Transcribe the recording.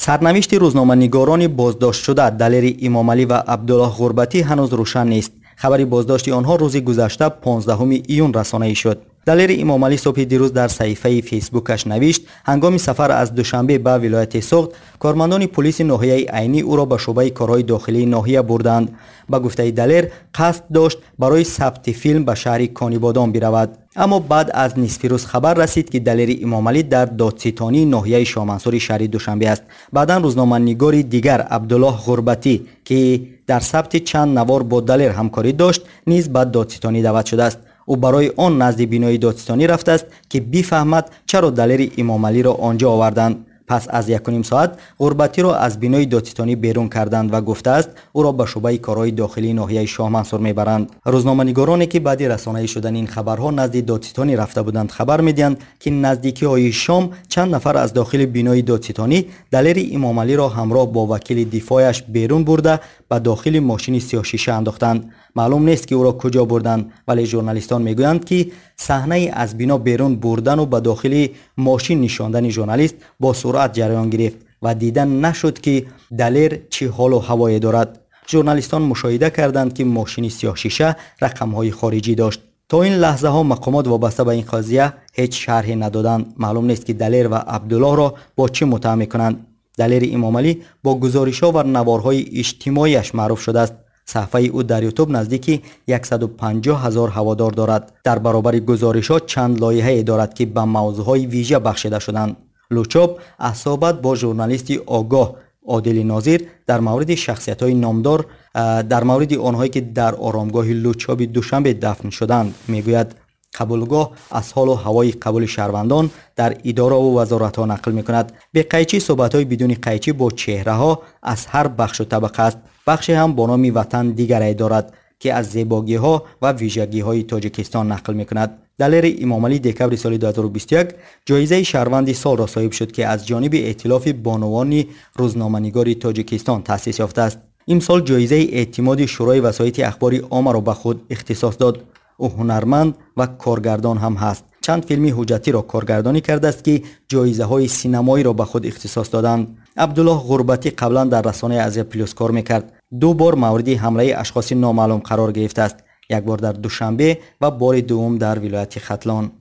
Сарнавишти рӯзноманигорони боздоштшуда Далери Имомалӣ ва Абдуллоҳ Ғурбатӣ ҳанӯз рӯшан нест. Хабари боздошти онҳо рӯзи гузашта 15 июн расонаӣ шуд. Далери Имомалӣ субҳи дирӯз дар саҳифаи Фейсбукаш навишт: ҳангоми сафар аз Душанбе ба вилояти Суғд кормандони пулиси ноҳияи Айнӣ ӯро ба шӯъбаи корҳои дохилии ноҳия бурданд. Ба гуфтаи Далер, қасд дошт барои сабти филм ба шаҳри Конибодом биравад. Аммо баъд аз нисфи рӯз хабар расид, ки Далери Имомалӣ дар додситонии ноҳияи Шоҳмансури шаҳри Душанбе аст. Баъдан рӯзноманигори дигар Абдуллоҳ Ғурбатӣ, ки дар сабти чанд навор бо Далер ҳамкорӣ дошт, низ ба додситонӣ даъват шудааст. Ӯ барои он назди бинои додситонӣ рафтааст, ки бифаҳмад чаро Далери Имомалиро он ҷо оварданд. Пас аз 1,5 соат Ғурбатиро аз бинои додситонӣ берун карданд ва гуфтааст, ӯро ба шӯъбаи корҳои дохилии ноҳияи Шоҳмансур мебаранд. Рӯзноманигороне, ки баъди расонаӣ шудани ин хабарҳо назди додситонӣ рафта буданд, хабар медиҳанд, ки наздикиҳои шом чанд нафар аз дохили бинои додситонӣ Далери Имомалиро ҳамроҳ бо вакили дифояш берун бурда ба дохили мошини сиёҳшиша андохтанд. Маълум нест, ки ӯро куҷо бурданд, вале журналистон мегӯянд, ки саҳнаи аз бино берун бурдану ба дохили мошин нишондани журналист бо суръат ҷараён гирифт ва дида нашуд, ки Далер чӣ ҳолу ҳавое дорад. Журналистон мушоҳида карданд, ки мошини сиёҳшиша рақамҳои хориҷӣ дошт. То ин лаҳзаҳо мақомот вобаста ба ин қазия ҳеҷ шарҳе надоданд. Маълум нест, ки Далер ва Абдуллоҳро бо чӣ муттаҳам мекунанд. Далери Имомалӣ бо гузоришҳо ва наворҳои иҷтимоиаш маъруф шудааст. Саҳифаи ӯ дар Ютуб наздики 150 000 ҳаводор дорад. Дар баробари гузоришҳо чанд лоиҳае дорад, ки ба мавзӯъҳои вижа бахшида шуданд. Лучоб аз суҳбат бо журналисти огоҳ Одили Нозир дар мавриди шахсиятҳои номдор, дар мавриди онҳое, ки дар оромгоҳи Лучоби Душанбе дафн шуданд, мегӯяд. Қабулгоҳ аз ҳолу ҳавои қабули шаҳрвандон дар идораву вазоратҳо нақл мекунад. Беқайчӣ суҳбатҳои бидуни қайчӣ бо чеҳраҳо аз ҳар бахшу табақа аст. Бахше ҳам бо номи «Ватан дигарае дорад», ки аз зебогиҳо ва вижагиҳои Тоҷикистон нақл мекунад. Далери Имомалӣ декабри соли 2021 ҷоизаи шаҳрванди солро соҳиб шуд, ки аз ҷониби Эътилофи бонувони рӯзноманигори Тоҷикистон таъсис ёфтааст. Имсол ҷоизаи эътимоди Шӯрои васоити ахбори оммаро ба худ ихтисос дод. Ӯ ҳунарманд ва коргардон ҳам ҳаст. Чанд филми ҳуҷҷатиро коргардонӣ кардааст, ки ҷоизаҳои синамоиро ба худ ихтисос доданд. Абдуллоҳ Ғурбатӣ қаблан дар расонаи Азия Плюс кор мекард. 2 бор мавриди ҳамлаи ашхоси номаълум қарор гирифтааст. Як бор дар Душанбе ва бори дуввум дар вилояти Хатлон.